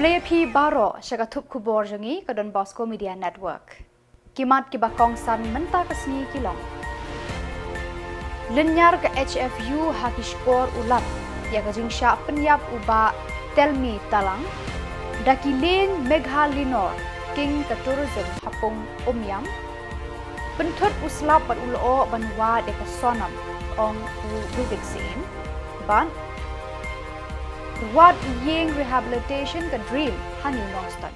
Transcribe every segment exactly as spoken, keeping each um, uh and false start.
Khublei ïa phi baroh sha ka thup khubor jong ngi ka Don Bosco Media Network. Ki mat kiba kongsan mynta ka sngi ki long: Lynñiar ka H F U ha ki shkor u Lat ïa ka jingshah pynïap u Bah Telmi Talang. Da ki lieng Meghaliner king ka tourism ha Pung Umiam. Pynthut u slap bad u lyoh ban wad ïa ka Sonam, ong u Vivek Syiem. Bad wad ïing rehabilitation ka Dream ha New Nongstoiñ.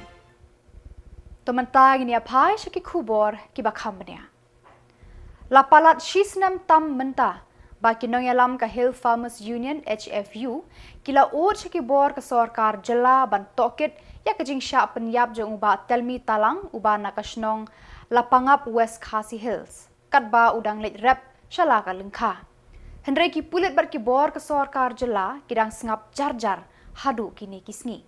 To mynta ngin ïa phai sha ki khubor kiba kham bniah. La palat shi snem tam mynta ba ki nongïalam ka Hill Farmers Union, H F U, ki la ud sha ki bor ka sorkar jylla ban tohkit ïa ka jingshah pynïap jong u Bah Telmi Talang, uba na ka shnong Lapangap, West Khasi Hills, katba u dang leit rep sha la ka lyngkha. Hynrei ki pulit bad ki bor ka sorkar jylla ki dang sngap jar jar haduh kine ki sngi.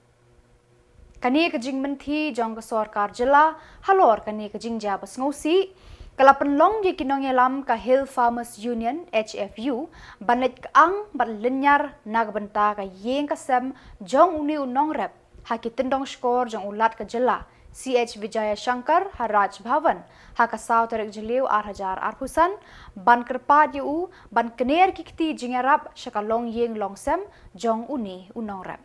Kane ka jingmynthi jong ka sorkar jylla halor kane ka jingjia ba sngewsih ka la pynlong ïa ki nongïalam ka Hill Farmers Union, H F U, ban leit kyang bad lynñiar na ka bynta ka ïing ka sem jong une u nongrep ha ki tyndong shkor jong u Lat ka jylla, C H Vijayashankar, ha Raj Bhavan ha ka saw tarik Jylliew ar hajar arphew san, ban kyrpad ïa u ban kner ki kti jingïarap sha ka longïing longsem jong une u nongrep.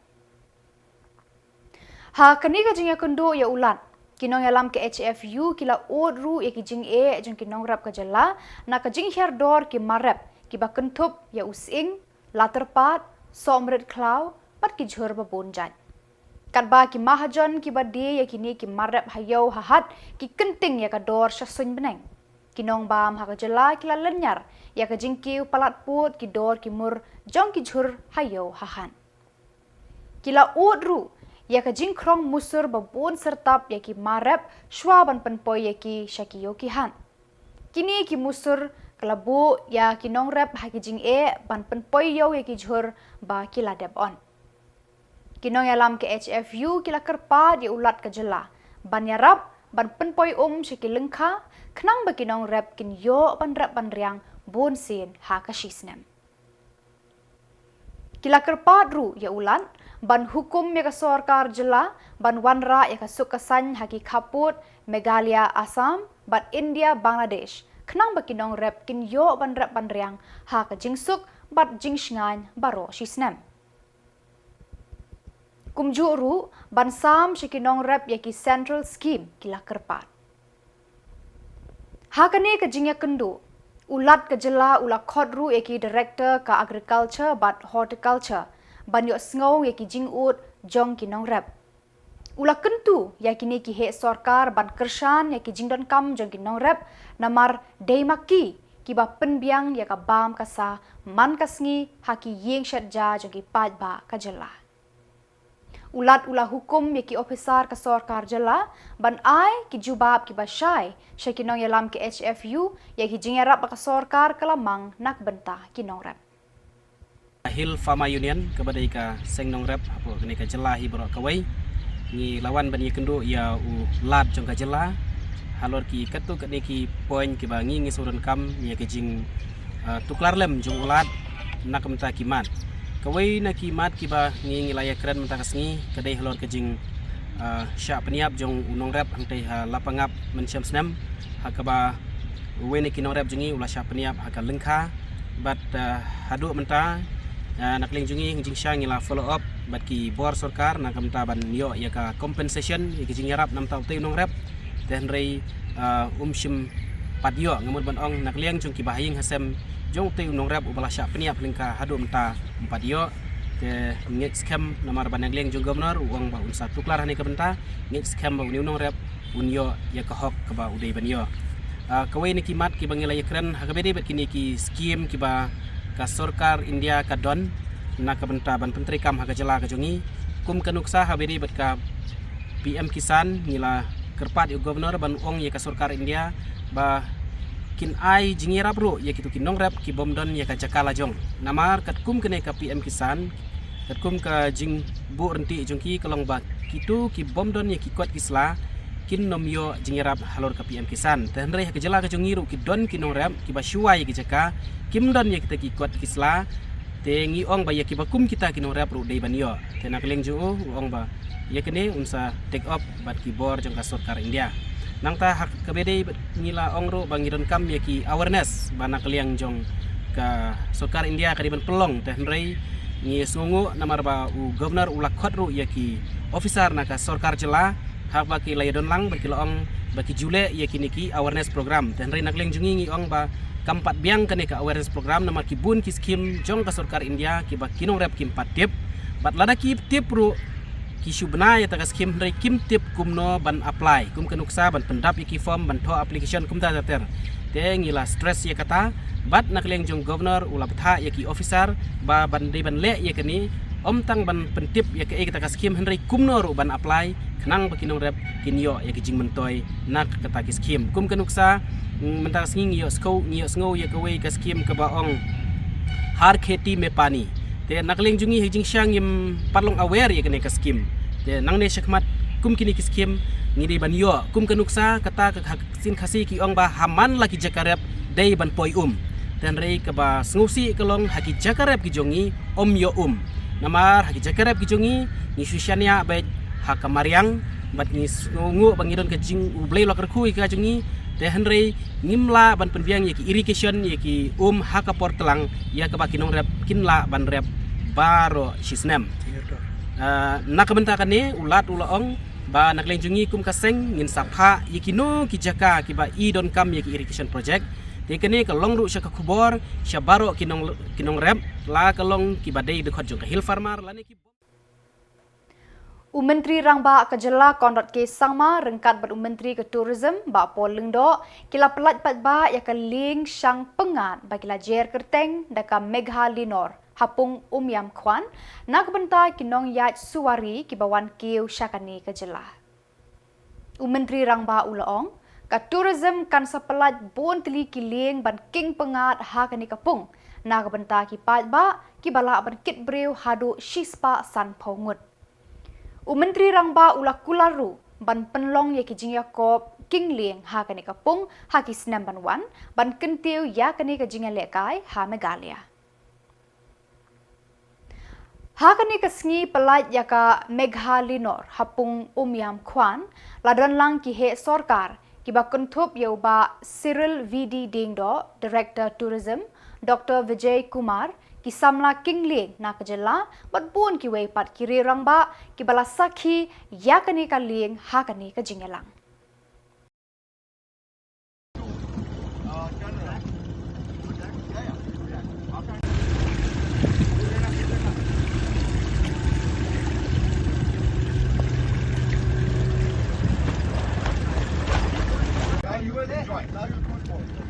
Ha kane ka jingïakynduh ïa u Lat, ki nongïalam ka H F U ki la ud ruh ïa ki jingeh jong ki nongrep ka jylla na ka jinghiar dor ki mar rep kiba kynthup ïa u sying, la tyrpad, sohmrit khlaw bad ki jhur ba bun jait. Katba ki mahajon kiba die ïa kine ki mar rep ha ïew ha hat ki kynting ïa ka dor sha suiñ bneng, ki nongbam ha ka jylla ki la lynñiar ïa ka jingkiew palat pud ki dor ki mur jong ki jhur ha ïew ha hat. Ki la ud ruh ïa ka jingkhrong musur ba bun syrtap ïa ki mar rep shuwa ban pynpoi ïa ki sha ki ïew ki hat. Kine ki musur ka la buh ïa ki nongrep ha ki jingeh ban pynpoi ïew ïa ki jhur ba ki la dep on. Ki nongïalam ka H F U ki la kyrpad ïa u Lat ka jylla ban ïarap ban pynpoi um sha ki lyngkha khnang ba ki nongrep kin ïoh ban rep ban riang bun sien ha ka shi snem. Ki la kyrpad ruh ïa u Lat ban hukum ïa ka sorkar jylla ban wanrah ïa ka suk ka saiñ ha ki khappud Meghalaya Assam bad India Bangladesh khnang ba ki nongrep kin ïoh ban rep ban riang ha ka jingsuk bad jingshngaiñ baroh shi snem. Kumjuh ruh ban sam sha ki nongrep ïa ki central scheme ki la kyrpad. Ha kane ka jingïakynduh, u Lat ka jylla u la khot ruh ïa ki director ka agriculture bad horticulture ban ïohsngew ïa ki jingud jong ki nongrep. U la kyntu ïa kine ki heh sorkar ban kyrshan ïa ki jingdonkam jong ki nongrep, namar dei ma ki kiba pynbiang ïa ka bam ka sa man ka sngi ha ki ïing shet ja jong ki paidbah ka jylla. U Lat u la hukum ïa ki ophisar ka sorkar jylla ban ai ki jubab kiba shai sha ki nongïalam ka H F U ïa ki jingïarap ba ka sorkar ka la mang na ka bynta ki nongrep. Hill Farmer Union kaba dei ka seng nongrep hapoh kane ka jylla hi baroh kawei, ngi la wan ban ïakynduh ïa u Lat jong ka jylla halor ki katto katne ki point kiba ngi ngi sngewdonkam ïa ka jing, ah, tuklar lem jong u Lat na ka bynta ki mat. Kawei na ki mat kiba ngi ngi la ïakren mynta ka sngi ka dei halor ka jing, ah, shah pynïap jong u nongrep hangtei ha Lapangap mynshem snem, ha kaba uwei na ki nongrep jong ngi u la shah pynïap ha ka lyngkha. Bad, ah, haduh mynta, ah, na ka liang jong ngi, jingshisha ngi la follow up bad ki bor sorkar na ka bynta ban ïoh ïa ka compensation, ïa ka jingïarap na ka bynta utei u nongrep. Te hynrei, ah, um shym pat ïoh, nga mut ban ong, na ka liang jong kiba ha ïing ha sem jong utei u nongrep uba la shah pynïap ha lyngkha haduh mynta um pat ïoh. Te ngeit skhem namar ba na ka liang jong u Governor u ong ba un sa tuklar ha kane ka bynta, ngeit skhem ba une u nongrep un ïoh ïa ka hok kaba u dei ban ïoh. Ah, kawei na ki mat kiba ngi la ïakren ha kaba ïadei bad kine ki skim kiba ka sorkar India ka don na ka bynta ban pyntreikam ha ka jylla ka jong ngi. Kum ka nuksa ha kaba ïadei bad ka P M Kisan, ngi la kyrpad ïa u Governor ban ong ïa ka sorkar India ba kin ai jingïarap ruh ïa kito ki nongrep kibym don ïa ka jaka la jong. Namar katkum kane ka P M Kisan, katkum ka jingbuh ryntih jong ki ka long ba kito kibym don ïa ki kot ki sla kin nym ïoh jingïarap halor ka P M Kisan. Te hynrei ha ka jylla ka jong ngi ruh ki don ki nongrep kiba shuwa ïa ki jaka, kim don ïa kita ki kot ki sla, Te ngi ong ba ïa kiba kum kita ki nongrep ruh dei ban ïoh. Te na ka liang jong u, u ong ba ïa kane un sa take up bad ki bor jong ka sorkar India. Nangta ha kaba dei bad ngi la ong ruh ba ngi donkam ïa ki awareness ba na ka liang jong ka sorkar India ka dei ban pynlong, te hynrei ngi sngewnguh namar ba u governor u la khot ruh ïa ki officer na ka sorkar jylla, haba ki la ïadon lang bad ki la ong ba ki ju leh ïa kine ki awareness program. Te hynrei na ka liang jong ngi ngi ong ba kam pat biang kane ka awareness program namar ki bun ki skim jong ka sorkar India kiba ki nongrep kim pat tip. Bad lada ki tip ruh, ki shu bna ïa kata ka skim hynrei kim tip kumno ban apply, kum ka nuksa ban pyndap ïa ki form, ban thoh application, kumta ter ter. Te ngi la stress ïa kata, bad na ka liang jong governor u la bthah ïa ki officer ba ban dei ban leh ïa kane, ym tang ban pyntip ïa kaei kata ka skim hynrei kumno ruh ban apply, khnang ba ki nongrep kin ïoh ïa ki jingmyntoi na kata ki skim. Kum ka nuksa, mm, mynta ka sngi ngi ïohsngew, ngi ïohsngew ïa kawei ka skim kaba ong Har Kheti Mein Pani. Te na ka liang jong ngi ha jingshisha ngim pat long aware ïa kane ka skim. Te nangne shakhmat kum kine ki skim ngi dei ban ïoh. Kum ka nuksa kata ka ha ksien Khasi ki ong ba ha man la ki jaka rep dei ban poi um. Te hynrei kaba sngewsih ka long ha ki jaka rep ki jong ngi ym ïoh um. Namar ha ki jaka rep ki jong ngi ngi shu shaniah beit ha ka mariang, bad ngi sngewnguh ba ngi don ka jing U Blei u la kyrkhu ïa ka jong ngi. Te hynrei ngim lah ban pynbiang ïa ki irrigation, ïa ki um ha ka por tlang, ïa kaba ki nongrep kin lah ban rep baroh shi snem. Ah, na ka bynta kane u Lat u la ong ba na ka liang jong ngi kum ka seng ngin sa phah ïa kino ki jaka kiba i donkam ïa ki irrigation project. Te kane ka long ruh sha ka khubor sha baroh ki nong, ki nongrep, la ka long kiba dei dkhot jong ka hill farmer lane ki U Myntri Rangbah ka jylla Conrad K Sangma ryngkat bad u Myntri ka Tourism Bah Paul Lyngdoh ki la pyllait paidbah ïa ka lieng shang pyngngad ba ki la jer kyrteng da ka Meghalinor ha pung Umiam Khwan na ka bynta ki nongïaid suwari kiba wan kiew sha kane ka jylla. U Myntri Rangbah u la ong ka tourism kan sa pyllait bun tylli ki lieng ban king pyngngad ha kane ka pung na ka bynta ki paidbah kiba lah ban kit briew haduh shispah sanphew ngut. U Myntri Rangbah u la kular ruh ban pynlong ïa ki jingïakob king lieng ha kane ka pung ha ki snem ban wan, ban kyntiew ïa kane ka jingïalehkai ha Meghalaya. Ha kane ka sngi pyllait ïa ka Meghalinor ha pung Umiam Khwan, la don lang ki heh sorkar kiba kynthup ïa u Bah Cyril V D Diengdoh, Director Tourism, Doctor Vijay Kumar, ki samla king lieng na ka jylla, bad bun kiwei pat ki riew rangbah kiba la sakhi ïa kane ka lieng ha kane ka jingïalang.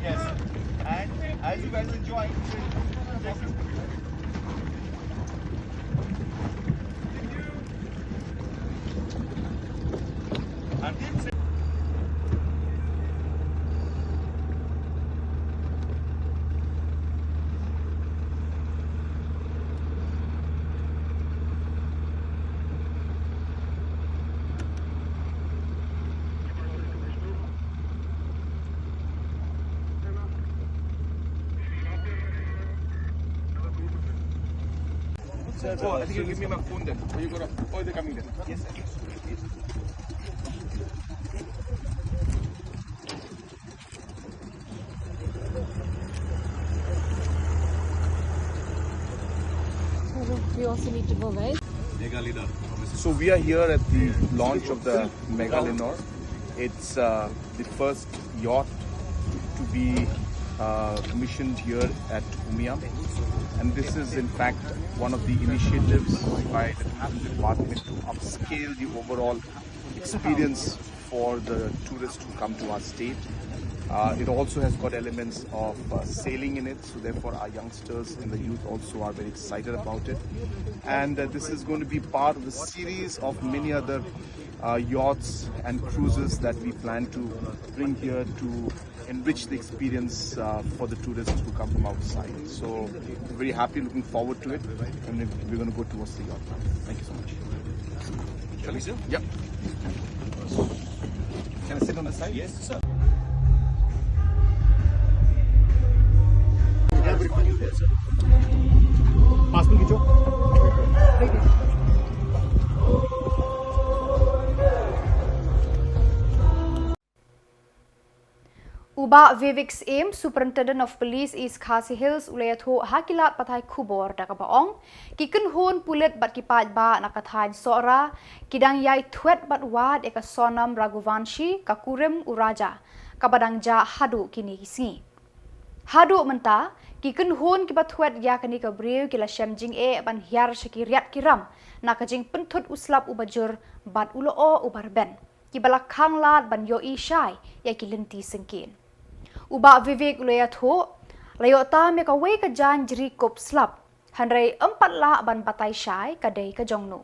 Yes. And as you guys enjoy, Oh, I think you give me my phone then. Oh, you got a, oh, they're coming then. Yes, sir. We also need to go, guys. Meghalinor. So we are here at the launch of the Meghalinor. It's uh, the first yacht to be uh, commissioned here at Umiam. And this is, in fact, one of the initiatives by the tourism department to upscale the overall experience for the tourists who come to our state. Uh, it also has got elements of uh, sailing in it, so therefore our youngsters and the youth also are very excited about it. And uh, this is going to be part of the series of many other uh, yachts and cruises that we plan to bring here to enrich the experience uh, for the tourists who come from outside. So we're very happy, looking forward to it, and we're going to go towards the yacht now. Thank you so much. Shall we, sir? Yep. Can I sit on the side? Yes, sir. Bah Vivek Syiem, Superintendent of Police East Khasi Hills, u la ïathuh ha ki lad pathai khubor da kaba ong, ki kynhun pulit bad ki paidbah na ka thaiñ Sohra ki dang ïai thwet bad wad ïa ka Sonam Raghuvanshi, ka kurim u Raja, kaba dang jah haduh kine ki sngi. Haduh mynta, ki kynhun kiba thwet ïa kane ka briew ki la shem jingeh ban hiar sha ki riat ki ram na ka jingpynthut u slap uba jur bad u lyoh uba rben, kiba la khang lad ban ïohi shai ïa ki lynti syngkien. U Bah Vivek u la ïathuh, la ïoh tam ïa kawei ka jaiñ jri kup slap, hynrei ym pat lah ban batai shai ka dei ka jong no.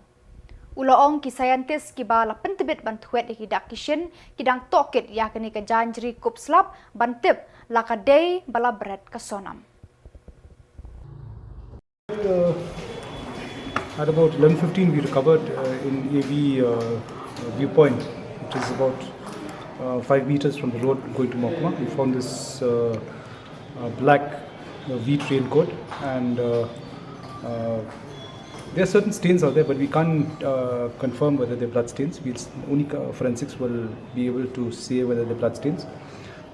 U la ong, ki scientist kiba la pyntbit ban thwet ïa ki dak ki shin ki dang tohkit ïa kane ka jaiñ jri kup slap ban tip la ka dei ba la bret ka Sonam. Uh, at about eleven fifteen, we recovered uh, in A V uh, viewpoint, which is about uh, five meters from the road going to Mokma. We found this uh, uh, black uh, wheat raincoat, and uh, uh, there are certain stains out there, but we can't uh, confirm whether they're blood stains. We'll, only uh, forensics will be able to say whether they're blood stains.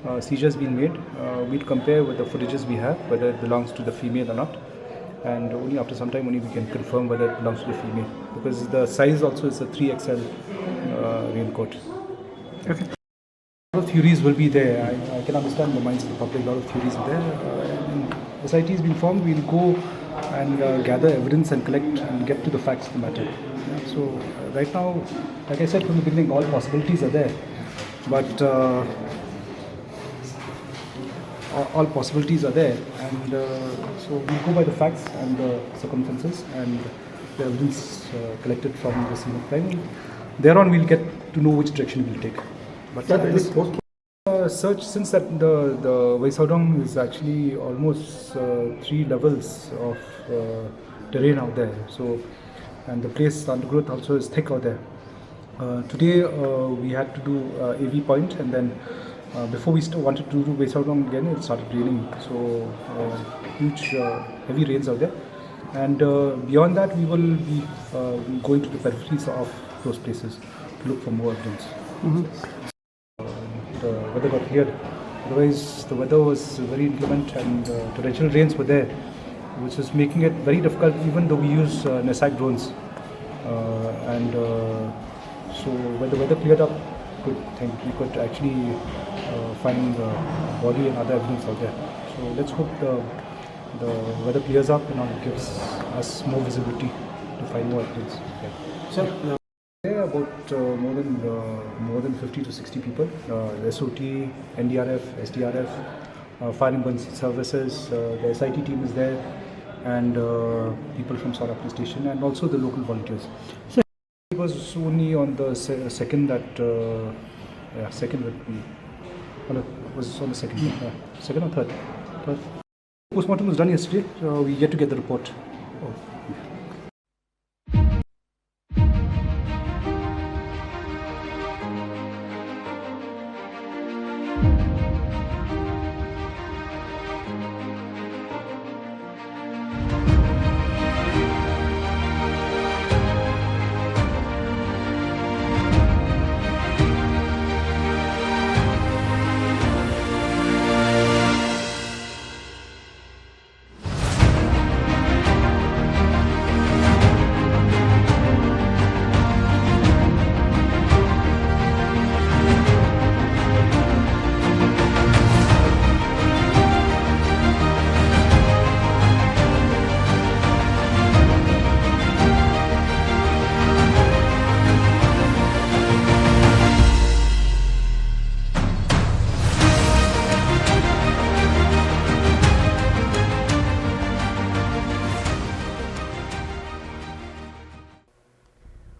Uh, seizure has been made. Uh, we'll compare with the footages we have, whether it belongs to the female or not. And only after some time only we can confirm whether it belongs to the female, because the size also is a three X L uh, raincoat. Okay. A lot of theories will be there. I, I can understand the minds of the public. A lot of theories are there. Uh, and S I T has been formed. We'll go and uh, gather evidence and collect and get to the facts of the matter. Yeah, so uh, right now, like I said from the beginning, all possibilities are there. But uh, all possibilities are there, and uh, so we go by the facts and the circumstances and the evidence uh, collected from the scene of crime. Thereon, we'll get to know which direction we'll take. But at this uh, search, since that the the Vaisaodong is actually almost uh, three levels of uh, terrain out there, so and the place, the undergrowth also is thick out there. Uh, today uh, we had to do uh, A V point, and then uh, before we st- wanted to do Vaisaodong again, it started raining. So uh, huge, uh, heavy rains out there. And uh, beyond that, we will be uh, going to the peripheries of those places to look for more evidence. Mm-hmm. The weather got cleared. Otherwise, the weather was very inclement and uh, torrential rains were there, which was making it very difficult, even though we use uh, NESAC drones. Uh, and uh, so when the weather cleared up, good thing, we could actually uh, find the body and other evidence out there. So let's hope the, the weather clears up and it gives us more visibility to find more evidence. Yeah. Sir, uh, there are about uh, more than uh, more than fifty to sixty people, uh, S O T, N D R F, S D R F, uh, fire and emergency services, uh, the S I T team is there, and uh, people from Sohra police station, and also the local volunteers. So it was only on the se- second that, uh, yeah, second that we, on the, was on the second, yeah, second or third? Third. Postmortem was done yesterday. Uh, we yet to get the report. Oh.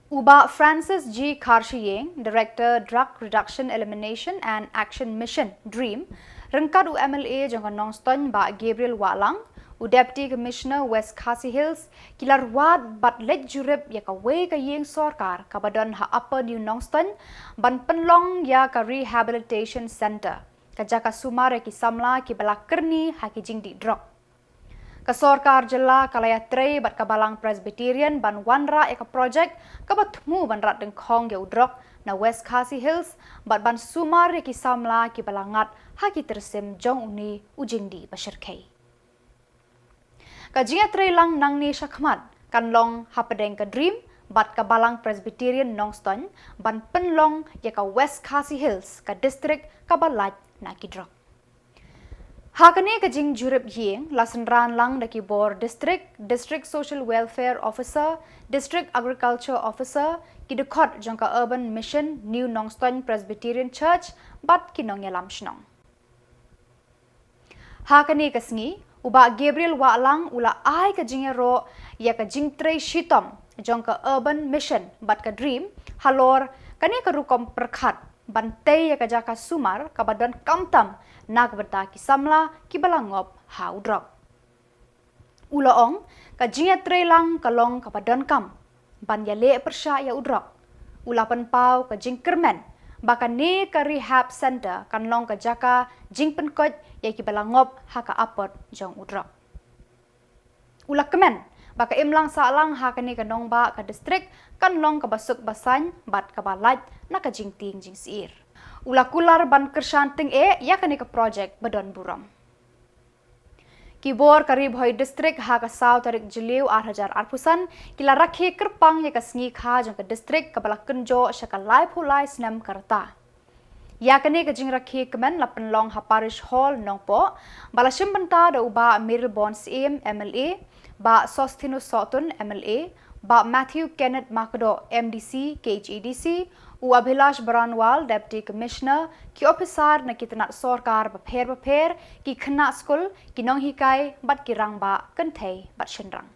U Bah Francis G Kharshiyeng, Director Drug Reduction Elimination and Action Mission, DREAM, ryngkat u M L A jong ka Nongstoiñ Bah Gabriel Wahlang, u Deputy Commissioner West Khasi Hills, ki la rwad bad leit jurip ïa kawei ka ïing sorkar kaba don ha Upper New Nongstoiñ ban pynlong ïa ka Rehabilitation Centre, ka jaka sumar ïa ki samla kiba la kyrni ha ki jingdih drok. Ka sorkar jylla ka la ïatrei bad ka Balang Presbyterian ban wanrah ïa ka projek kaba thmu ban rat dyngkhong ïa u drok na West Khasi Hills bad ban sumar ïa ki samla kiba la ngat ha ki tyrsim jong une u jingdih ba shyrkhei. Ka jingïatreilang nangne shakhmat kan long hapdeng ka DREAM bad ka Balang Presbyterian Nongstoiñ ban pynlong ïa ka West Khasi Hills ka district kaba lait na ki drok. Ha kane ka jingjurip ïing la synran lang da ki bor district, District Social Welfare Officer, District Agriculture Officer, ki dkhot jong ka Urban Mission New Nongstoiñ Presbyterian Church bad ki nongïalam shnong. Ha kane ka sngi, u Bah Gabriel Wahlang u la ai ka jingïaroh ïa ka jingtrei shitom jong ka Urban Mission bad ka DREAM halor kane ka rukom pyrkhat ban tei ïa ka jaka sumar kaba don khamtam na ka bynta ki samla kiba la ngop ha u drok. U la ong, ka jingïatreilang ka long kaba donkam ban ïaleh pyrshah ïa u drok. U la pynpaw ka jingkyrmen ba kane ka rehab center kan long ka jaka jingpynkoit ïa kiba la ngop ha ka apot jong u drok. U la kmen ba ka imlang sahlang ha kane ka nongbah ka district kan long kaba suk ba saiñ bad kaba lait na ka jingtieng jingsyier. U la kular ban kyrshan tyngeh ïa kane ka projek ba don burom. Ki bor ka Ri Bhoi District ha ka saw tarik Jylliew ar hajar arphew san ki la rakhe kyrpang ïa ka sngi kha jong ka district kaba la kynjoh sha ka laiphew lai snem ka rta. Ïa kane ka jingrakhe kmen la pynlong ha Parish Hall Nongpoh, ba la shim bynta da u Bah Mayralborn Syiem M L A, Bah Sosthenes Sohtun M L A, Bah Matthew Kenneth Makdoh M D C K H A D C, u Abhilash Baranwal Deputy Commissioner, ki ophisar na ki tnat sorkar bapher bapher, ki khynnah skul, ki nonghikai bad ki rangbah kynthei bad shynrang.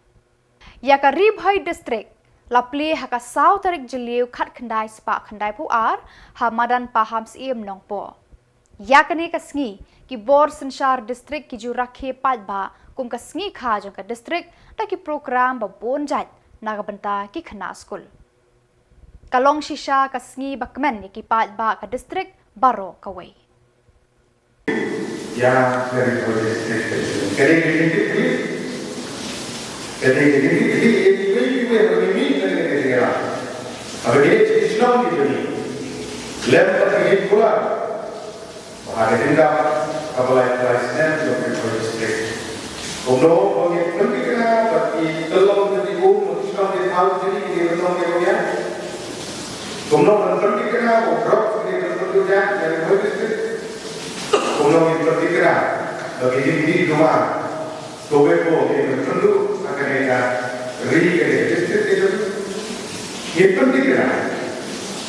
Ïa ka Ri Bhoi District la plie ha ka saw tarik Jylliew khatkhyndai spah khyndaiphew ar ha madan Paham Syiem Nongpoh. Ïa kane ka sngi ki bor synshar district ki ju rakhe paidbah kum ka sngi kha jong ka district da ki program ba bun jait na ka bynta ki khynnah skul. Ka long shisha ka sngi ba kmen ïa ki paidbah ka district baroh kawei. Ïa ka Ri Bhoi District. Ka dei ka jingkit khlieh. Ka dei ka jingkit khlieh ïa kiwei kiwei haba ngi mih na kane ka jingïalang. Haba ngi leit sha ki shnong kiba ngi lem bad ka jingkular. Ba ha ka jingdap kaba laiphew lai snem jong ka Ri Bhoi District, kumno ba ngin pynthikna bad ki tyllong ki tnat, ba ki shnong ki thaw jong ngi ki dei ban long ki ryngiang. Kumno ban pynthikna ba u drok u dei ban pynduh ïa ka Ri Bhoi District. Kumno ngin pynthikna ba ki jingdih jumar kawei ruh ki ban pynduh ha kane ka ri, kane ka district ka jong ngi. Ngin pynthikna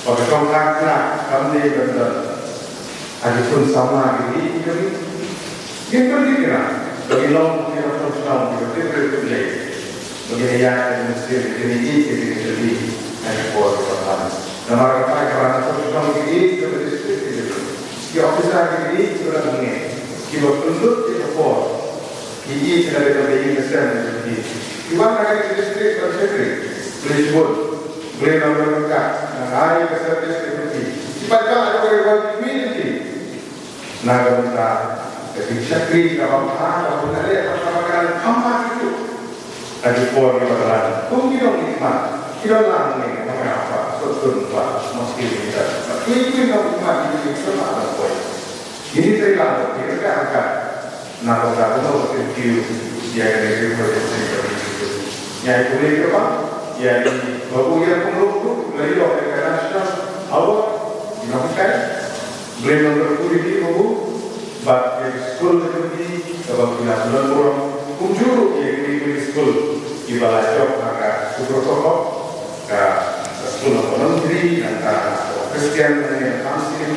ba ka jong ka khynnah kam dei ban don ha ki khun samla ki ri ki jong ngi. Ngin pynthikna ba ki long ki long khun shnong ki ba tip briew tip Blei. Ba ngin ïa ka mynsiem kine ki kine ki jong ngi ha ki por ki ban wan. Namar ka paid ka wan khun shnong ki ri ki jong ngi, ki district ki jong ngi, ki officer ki ri ki jong ngi, ki ba pynlut ki ka por. Ki ïeit ki la dei ban ïeit ka sem ki. Ki wan na ka district ban shakri. Blei shibun. Blei na ka ka. Na ai ka service ki ki. Ki paidbah ki ba ki community. Na ka bynta ka jingshakri ka bym bha, ka bym bha leh, ka bym bha ka kham bha ki tu. Ka jingpor ki ba ka lan. Kum ki nongmihkhmat. Ki don lang ne, ma nga pa, sut tun pa, mesti kita. Ki ki nongmihkhmat ki ki sema da poi. Ini saya lang, kita ka angkat. Na ka bynta kumno ban kyntiew ïa kane ka project jong ngi. Ïa i pule ka ba, ïa i babu ïa kumno kumno la ïoh ïa ka national award, i nonghikai. Blei un kyrkhu ïa ki babu bad ïa ki skul jong ngi kaba ki la pynlong burom. Kumjuh ruh ïa ki, ki skul kiba la jop ha ka Super Top Up. Ka, ka skul nongpynlong ri, nangta Christian, nangta Muslim,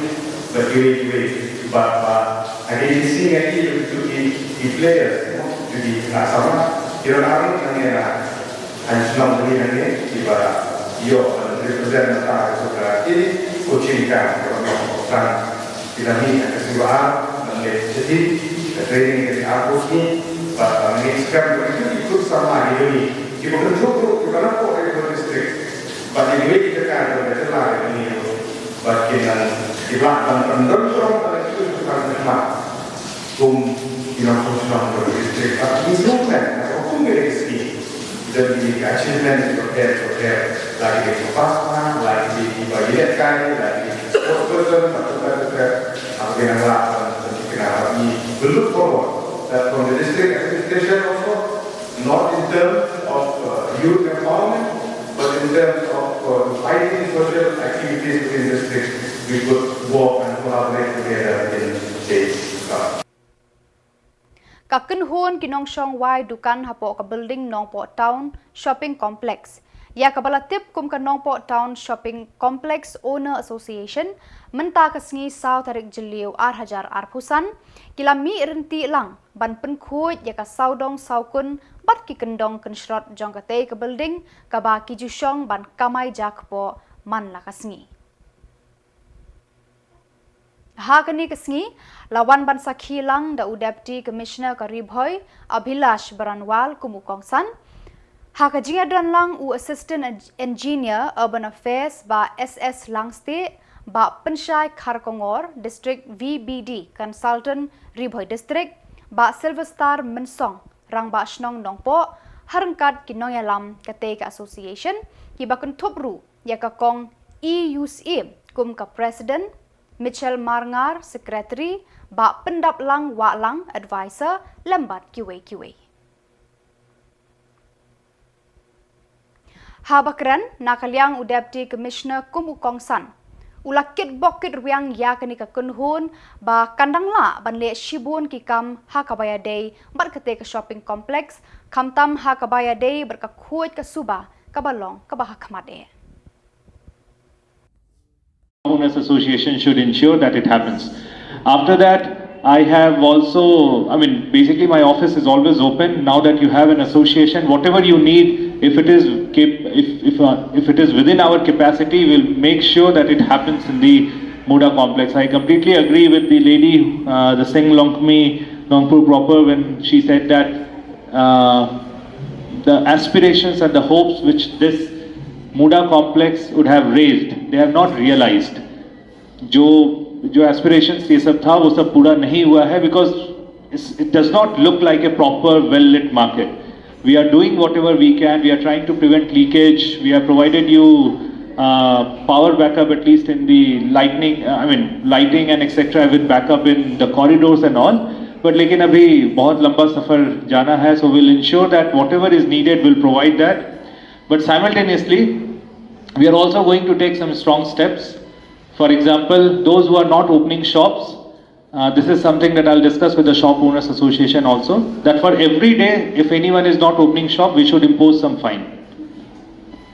bad kiwei kiwei, bad, bad, ha ki sngi ngi ïohi ruh ki, ki players, mo, jong ki khynnah samla, ki don ar ngut nangne na, ha shnong jong ngi nangne, kiba ïoh ban represent na ka, ka, ka, ki coaching camp, ka, ka, ka, Ki la mih ha ka sngi ba ar, ban leit sha ki, ka training ka dei arphew sngi, bad, bad ngin skhem ba kito ki khun samla ki jong ngi, kiba kynthup ruh kiba na poh ha ka district, bad kiwei ki jaka jong ka jylla ka jong ngi ruh, bad kin nang, ki lah ban pyndonkam ïa kito ki khun samla. Kum ki nongshong shnong jong ka district, bad ki improvement na ka kum ka district. Ki don ki achievement kiba pher bapher, la ki dei kiba pass mark, la ki dei kiba ïalehkai, la ki dei ki sports person, bad kumta kumta. Haba ki nang lah ban pynthikna, bad ngi, we look forward that from the district administration also, not in terms of uh, youth empowerment, but in terms of uh, fighting social activities within district, we could work and collaborate together in states to come. Ka kynhun ki nongshong wai dukan hapoh ka building Nongpoh Town Shopping Complex, ïa kaba la tip kum ka Nongpoh Town Shopping Complex Owner Association, mynta ka sngi saw tarik Jylliew ar hajar arphew san, ki la mih rynti lang ban pynkhuid ïa ka sawdong sawkun bad ki kyndong kynshrot jong katei ka building kaba ki ju shong ban kamai ja kpoh man la ka sngi. Ha kane ka sngi, la wan ban sakhi lang da u Deputy Commissioner ka Ri Bhoi, Abhilash Baranwal kum u kongsan. Ha ka jingïadon lang u Assistant Eng-, Engineer Urban Affairs Bah S S Langstieh, Bah Pynshai Kharkongor, District V B D Consultant Ri Bhoi District, Bah Sylvester Mynsong, Rangbah Shnong Nongpoh, ha ryngkat ki nongïalam katei ka association, kiba kynthup ruh ïa ka Kong E U Syiem kum ka President, Mitchell Marngar, Secretary, Bah Pyndaplang Wahlang, Advisor, lem bad kiwei kiwei. Haba kren, na ka liang u Deputy Commissioner kum u kongsan, u la kitbok kitrwiang ïa kane ka kynhun ba kan dang lah ban leh shibun ki kam ha kaba ïadei bad katei ka shopping complex, khamtam ha kaba ïadei bad ka khuid ka suba kaba long kaba ha khmat eh. Owners Association should ensure that it happens. After that, I have also, I mean, basically my office is always open. Now that you have an association, whatever you need, if it is cap-, if if, uh, if it is within our capacity, we'll make sure that it happens in the Muda complex. I completely agree with the lady, uh, the Seng Longkmie Nongpoh proper, when she said that uh, the aspirations and the hopes which this Muda complex would have raised, they have not realized. जो जो aspirations ये सब था, वो सब पूरा नहीं हुआ है, because it does not look like a proper well lit market. We are doing whatever we can. We are trying to prevent leakage. We have provided you uh, power backup, at least in the lightning, uh, I mean, lighting and et cetera with backup in the corridors and all. But लेकिन अभी बहुत लंबा सफर जाना है, so we'll ensure that whatever is needed, we'll provide that. But simultaneously, we are also going to take some strong steps. For example, those who are not opening shops, uh, this is something that I'll discuss with the Shop Owners Association also, that for every day, if anyone is not opening shop, we should impose some fine.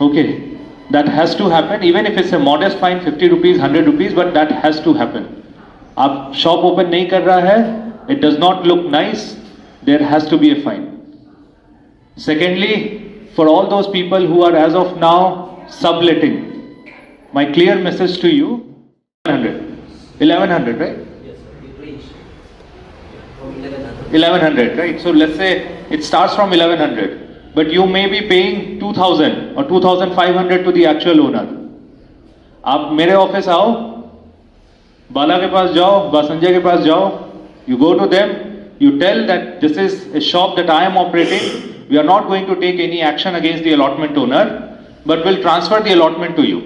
Okay, that has to happen, even if it's a modest fine, fifty rupees, hundred rupees, but that has to happen. आप शॉप ओपन नहीं कर रहा है, it does not look nice, there has to be a fine. Secondly, for all those people who are as of now subletting, my clear message to you, eleven hundred, eleven hundred, right? Eleven hundred, right? So let's say it starts from eleven hundred, but you may be paying two thousand or two thousand five hundred to the actual owner. आप मेरे ऑफिस आओ, बाला के पास जाओ, बा संजय के पास जाओ, you go to them, you tell that this is a shop that I am operating, we are not going to take any action against the allotment owner, but will transfer the allotment to you.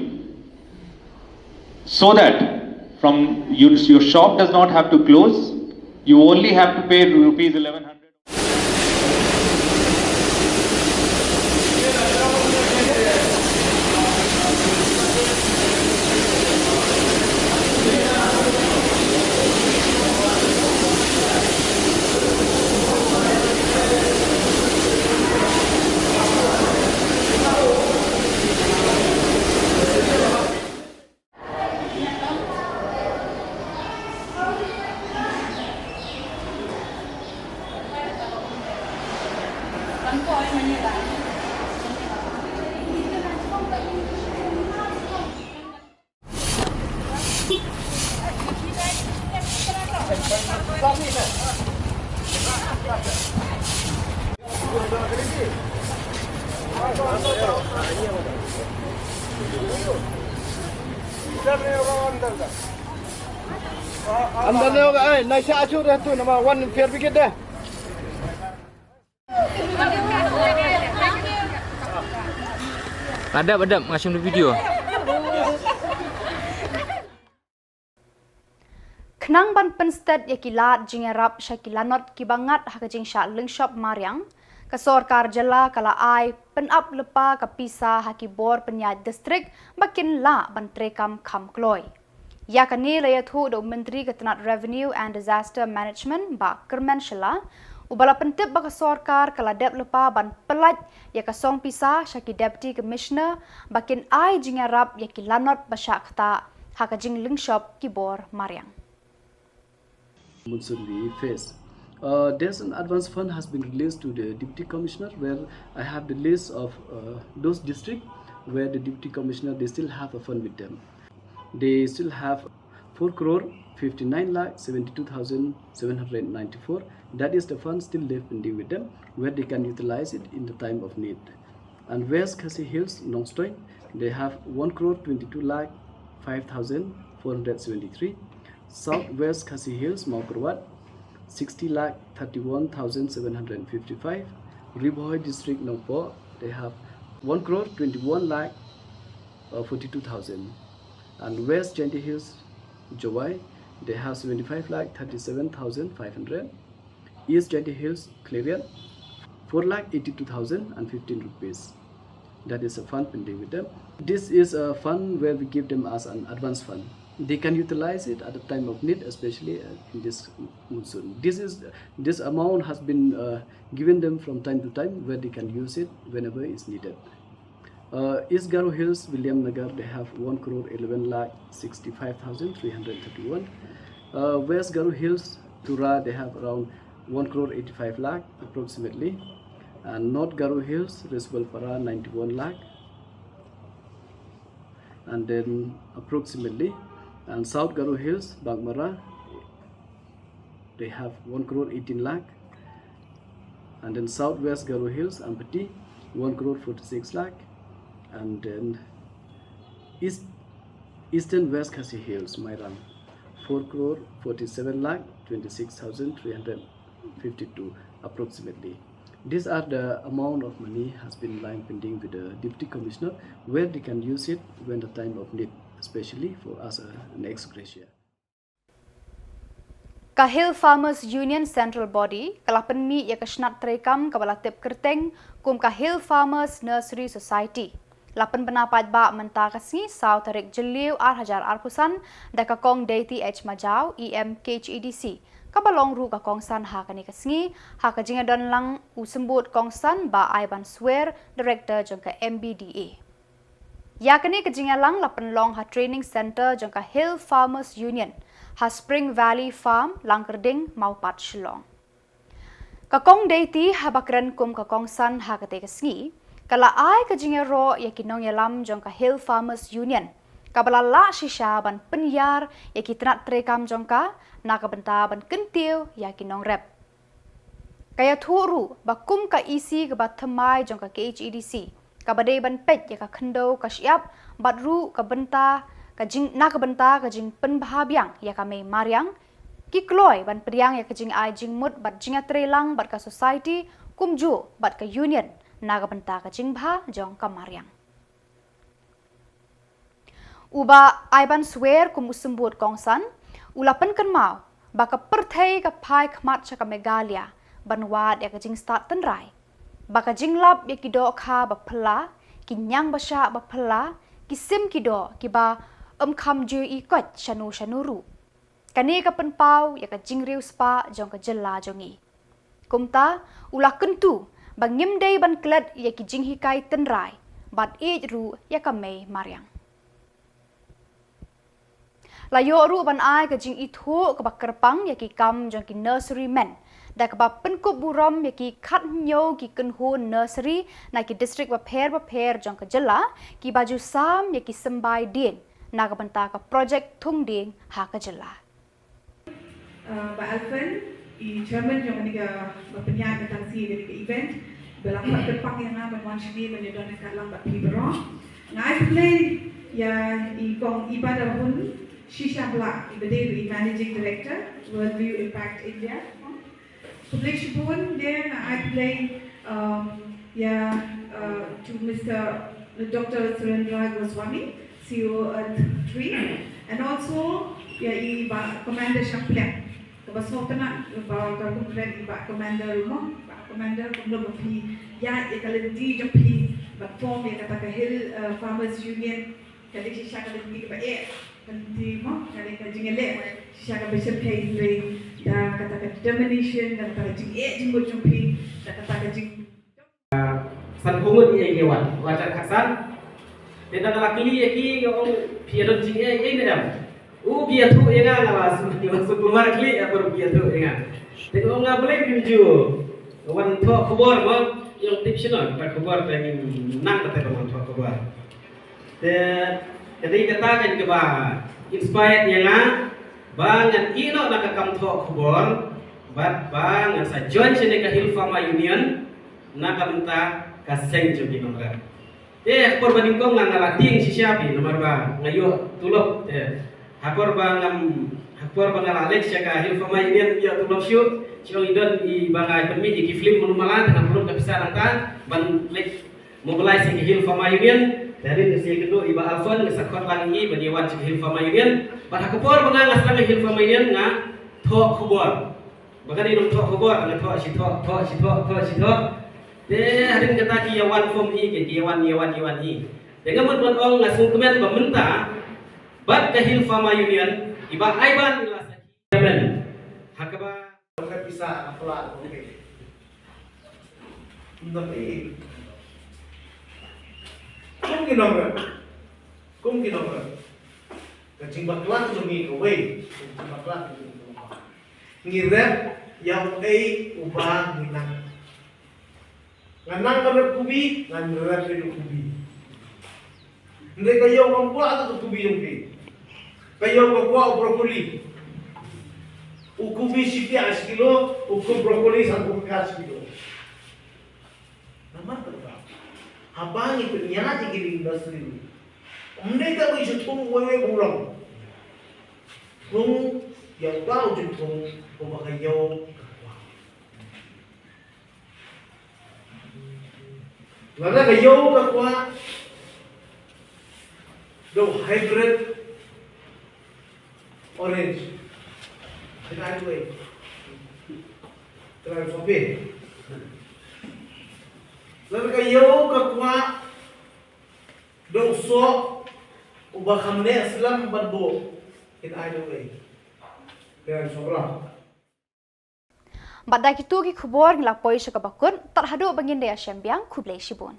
So that from you, your shop does not have to close, you only have to pay rupees eleven hundred. Anda neo ka ai, nai sa achu dah tu nama wan fair bikit dah. Adap, adap, ngashim video. Khnang ban pynsted ïa ki lad jingïarap sha ki lanot kiba ngat ha ka jingshah lyngshop mariang, ka sorkar jylla ka la ai pynap lypa ka pisa ha ki bor pynïaid district ba kin lah ban treikam kham kloi. Ïa kane la ïathuh da u Myntri ka tnat Revenue and Disaster Management, Bah Kyrmen Shylla, uba la pyntip ba ka sorkar ka la dep lypa ban pyllait ïa ka song pisa sha ki Deputy Commissioner ba kin ai jingïarap ïa ki lanot ba shah ktah ha ka jinglyngshop ki bor mariang. Monsoon we face. Uh, there's an advance fund has been released to the Deputy Commissioner, where I have the list of uh, those districts where the Deputy Commissioner, they still have a fund with them. They still have four crore fifty-nine lakh seventy-two thousand seven hundred ninety-four. That is the fund still left pending with them, where they can utilize it in the time of need. And West Khasi Hills, Nongstoiñ, they have one crore twenty-two lakh five thousand four hundred seventy-three. South West Khasi Hills, Mawkyrwat, sixty lakh thirty-one thousand seven hundred fifty-five. Ri Bhoi District, Nongpoh, they have one crore twenty-one lakh uh, forty-two thousand. And West Jaintia Hills, Jowai, they have seventy-five lakh thirty-seven thousand five hundred. East Jaintia Hills, Khliehriat, four lakh eighty-two thousand and fifteen rupees. That is a fund pending with them. This is a fund where we give them as an advance fund. They can utilize it at the time of need, especially uh, in this monsoon. This is this amount has been uh, given them from time to time where they can use it whenever is needed. Uh, East Garo Hills, Williamnagar, they have one crore eleven lakh sixty-five thousand three hundred thirty-one. Uh, West Garo Hills, Tura, they have around one crore eighty-five lakh approximately. And North Garo Hills, Reswelpara, ninety-one lakh. And then approximately, and South Garo Hills, Baghmara, they have one crore eighteen lakh. And then Southwest Garo Hills, Ampati, one crore forty-six lakh. And then East, Eastern West Khasi Hills, Mairang, four crore forty-seven lakh twenty-six thousand three hundred fifty-two approximately. These are the amount of money has been lying pending with the Deputy Commissioner, where they can use it when the time of need, especially for us uh, an ex gratia. Ka Hill Farmers Union Central Body ka la pynmih ïa ka shnat treikam kaba la tip kyrteng kum ka Hill Farmers Nursery Society. La pynbna paidbah mynta ka sngi saw tarik Jylliew ar hajar arphew san da ka Kong Deiti H Majaw, E M K H A D C, kaba long ruh ka kongsan ha kane ka sngi, ha ka jingïadon lang u symbud kongsan Bah Aiban Swer, Director jong ka M B D A. Ïa kane ka jingïalang la pynlong ha Training Centre jong ka Hill Farmers Union, ha Spring Valley Farm, Langkyrding, Mawpat, Shillong. Ka Kong Deiti haba kren kum ka kongsan ha kata ka sngi, ka la ai ka jingïaroh ïa ki nongïalam jong ka Hill Farmers Union, kaba la lah shisha ban pynïar ïa ki tnat treikam jong ka, na ka bynta ban kyntiew ïa ki nongrep. Ka ïathuh ruh ba kum ka E C kaba thymmai jong ka K H A D C, kaba dei ban peit ïa ka khyndew ka shyiap, bad ruh ka bynta ka jing, na ka bynta ka jingpynbha biang ïa ka mei mariang, ki kloi ban pdiang ïa ka jingai jingmut bad jingïatreilang bad ka society kumjuh bad ka union na ka bynta ka jingbha jong ka mariang. U Bah Aiban Swer kum u symbud kongsan, u la pynkynmaw ba ka pyrthei ka phai khmat sha ka Meghalaya ban wad ïa ka jingstad tynrai, ba ka jinglap ïa ki dohkha ba phylla, ki ñiang ba shah ba phylla, ki sim ki doh kiba ym kham ju ïohi koit shano shano ruh. Kane ka pynpaw ïa ka jingriewspah jong ka jylla jong ngi. Kumta, u la kyntu ba ngim dei ban klet ïa ki jinghikai tynrai, bad ïeit ruh ïa ka mei mariang. La ïoh ruh ban ai ka jingithuh kaba kyrpang ïa ki kam jong ki nursery men, da kaba pynkup burom ïa ki khathynñiew ki kynhun nursery na ki district bapher bapher jong ka jylla, kiba ju sam ïa ki symbai dien na ka bynta ka projek thung dieng ha ka jylla. Uh, Bah Alfred, i chairman jong kane ka, ba pynïaid ka tangsi kane ka event, ba la pat kyrpang ïa nga ban wan shane ban ïadon ryngkat lang bad phi baroh. Nga ai khublei ïa i Kong Iba Dawhun, Shisha Blah, i ba dei i Managing Director, Worldview Impact India. Khublei shibun, de nga ai khublei, um, ïa, uh, to Mister Doctor Surendra Goswami, C E O Earth Tree, and also ïa i Bah Commander Shampliang. Kaba sngewtynnat, ba ka kumne i Bah Commander ruh mo, Bah Commander kumno ba phi ïa, ïa ka lynti jong phi, ba form ïa kata ka Hill, uh, Farmers Union, ka dei shisha ka lynti kaba eh, ka lynti mo, ka dei ka jingïaleh shisha kaba shyrkhei, hynrei da kata ka determination, da kata ka jingeh jingmut jong phi, da kata ka jing San phew ngut ïa ki wan, wan jar khatsan. Te da ka la kylli ïa ki, nga ong, phi ïa don jingeh ei ne em? U ki ïathuh ïa nga, nga la shu, nga la shu kulmar kylli, ïa, baroh ki ïathuh ïa nga. Te nga ong, nga balei phim ju wan thoh khubor mo? Ïa, ong, tip shano kata khubor, te ngin nang kata ka wan thoh khubor. Te ka dei kata ka jingkaba inspired ïa nga ba ngan ïeh noh na ka kam thoh khubor bad ba ngan sa join shane ka Hill Farmer Union na ka bynta ka seng jong ki nongrep. Te ha ka por ba nyngkong nga, nga la tieng shisha phi namar ba nga ïoh tulop. Te ha ka por ba ngam, ha ka por ba nga la leit sha ka Hill Farmer Union ïoh tulop shuh, shu ong i don i ba nga pynmih ïa ki film mano mala, te nga pynlut ka pisa nangta ban leit mobilize ïa ka Hill Farmer Union. Te hadien ka sngi kynduh i Bah Alfon, nga sa khot lang ïa i ban ïa wan sha ka Hill Farmer Union. Bad ha ka por ba nga, nga sdang ka Hill Farmer Union, nga thoh khubor. Ba ka dei nongthoh khubor, nga thoh shi thoh, thoh shi thoh, thoh shi thoh. Te hadien kata ki ïa wan form hi, ki ïa wan, ïa wan, ïa wan hi. Te nga mut ban ong, nga sngewkmen ba mynta bad ka Hill Farmer Union, i Bah Aiban i la sa chairman. Ha kaba Ka pisa ka pla ko ke. Nda pe. Kum ki nongrep. Kum ki nongrep. Ka jingbakla jong ngi kawei. Ka jingbakla jong ngi kawei. Ngi rep ïa uei uba ngi nang. Nga nang ka rep kubi, ngan rep ïa u kubi. Hynrei ka ïew kam kwah ka kubi jong phi. Ka ïew ka kwah u broccoli. U kubi shi phew shi kilo, u kubi broccoli san phew shi kilo. Namar kata, haba ngi pynïaid ïa ki industry, ym dei ka ba ngi shu thung wei wei ba u long. Thung ïa uta u jingthung uba ka ïew ka kwah. Lada ka ïew ka kwah da u hybrid orange. Kynai duwai. Kynai sopi. Lada ka ïew ka kwah da u soh uba kham neh slem bad buh. Kynai duwai. Kynai sohra. Bad da kito ki khubor ngi la poi sha kaba kut, tad haduh ba ngin da ïashem biang, khublei shibun.